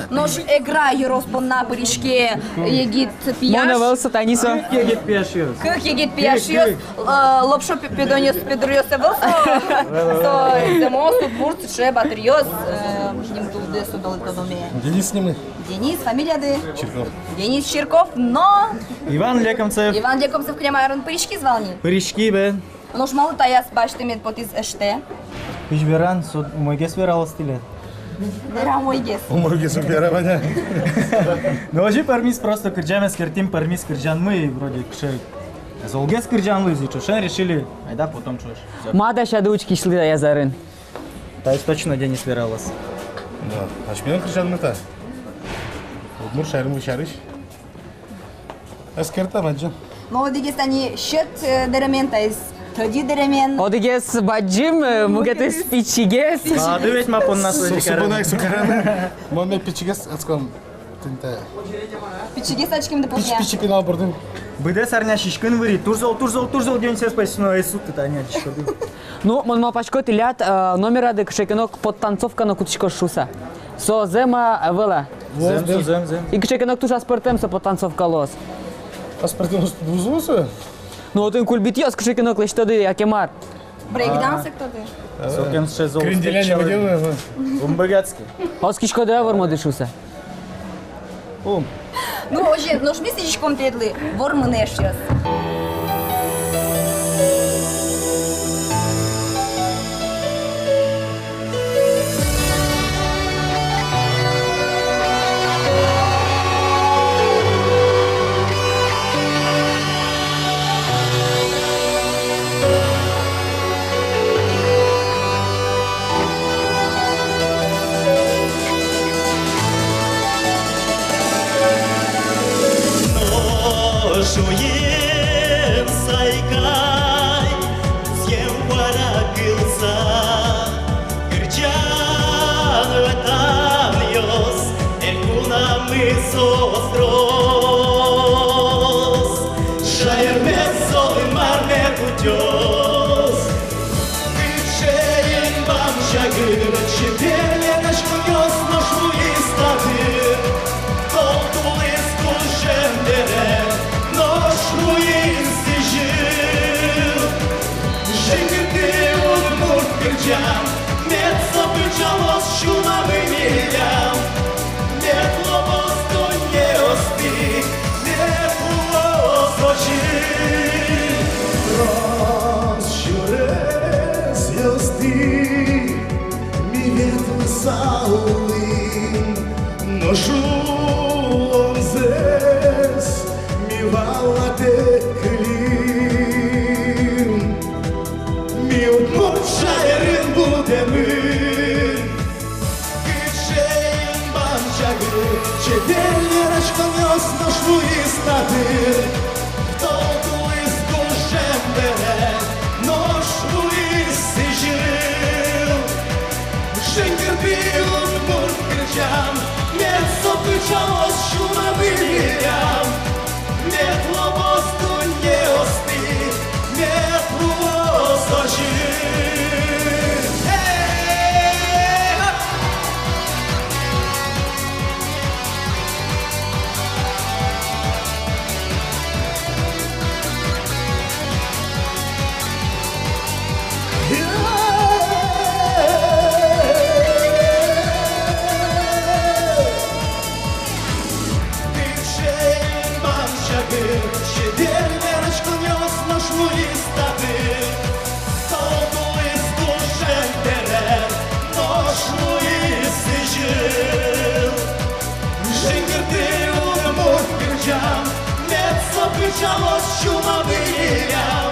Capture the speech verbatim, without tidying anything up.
Нош Эгра ёрос понна пыриське егит пияш. Мон ӧвӧл со, тани со. Кык егит пияшъёс. Кык егит пияшъёс. Кык, кык. Э, лопшо пе-, педонъёс, педоръёс ӧвӧл со. Со зэмос удмурт сыӵе батыръёс, э, нимтулды со, дол-, тодоме. Денис нимы. Денис, фамилияды? Чирков. Денис Чирков, но Иван Лекомцев. Иван Лекомцев кылем арын пыриськиз вал ни? Пыриськи, бен. Нош малы таяз басьтэмед потӥз эштэ? Кызьы веран, со умойгес вералоз тӥлед. Вера умойгес. Умойгес уг вера, Ваня. Ну, озьы пӧрмиз, просто кырӟам эскертӥм, пӧрмиз кырӟанмы, и вроде кыӵе золгес кырӟан луиз, и ӵошен решили, айда потом ӵош. Ма дасяды учкисьлы таяз арын? Таиз точно Денис вералоз. Да, асьмелэн кырӟанмы та. Удмурт шаермы сярысь. Эскерта, бадӟым. Но одӥгез тани сьӧд, э, дэремен, таиз тӧдьы дэремен. Одӥгез бадӟым, э, мукетыз пичигес. Лады ведь, ма понна со. Со, со понна ик со караны. Мон ме пичигес адском тӥни та. Пичигес адскемды потэ. Пич-, пичи пинал бордын. Быдэс арня сиськын выри. Туж зол, туж зол, туж зол, Денисез пӧсь, но ӧй сутты, тани адӟиськоды. Ну, мон малпасько, тӥляд, э, номерады кыӵе ке но подтанцовка но кутӥськоз шуыса. Со зэм-а, ӧвӧл-а? Зэм, зэм, зэм, зэм. И кыӵе ке но туж аспӧртэм со подтанцовка луоз. Аспӧртэм луоз, луоз со? Ну, отын кульбитъёс кыӵе ке но лэсьтоды, яке мар. Брейкданс эктоды. Сокем сыӵе зол. Кренделя не выделываем, а? Ум быгатски. Оскиськоды-а вормоды шуыса? Ум. Ну, озьы, нош ми сӥзиськом тӥледлы вормыны, эшъёс. Нош уин сайкай, узьем куара кылза, кырӟан-ветланъёс, элькунамы соос трос. Шаермес зол Инмар мед утёз. Кыӵе ик бам чагыр, чебер вераськонъёс нош луиз татын. Тол тулыс гужем бере, нош луиз сӥзьыл. Жингырты, удмурт кырӟан, мед со пыӵалоз сюлмамы милям. Мед лобоз дуннеосты, мед луоз озьы. Трос сюресъёсты ми ветлыса улӥм, нош улонзэс ми валатэк кылим. Ми удмурт шаерын будэмын. Кыӵе ик бам чагыр, чебер вераськонъёс нош луиз татын. Тол тулыс гужем бере, нош луиз сӥзьыл. Жингырты, удмурт кырӟан, мед со пыӵалоз сюлмамы милям. Мед лобоз дуннеосты, мед луоз озьы. Эй! Кыӵе ик бам чагыр, чебер вераськонъёс нош луиз татын. Тол тулыс гужем бере, нош луиз сӥзьыл. Жингырты, удмурт кырӟан, мед со пыӵалоз сюлмамы милям.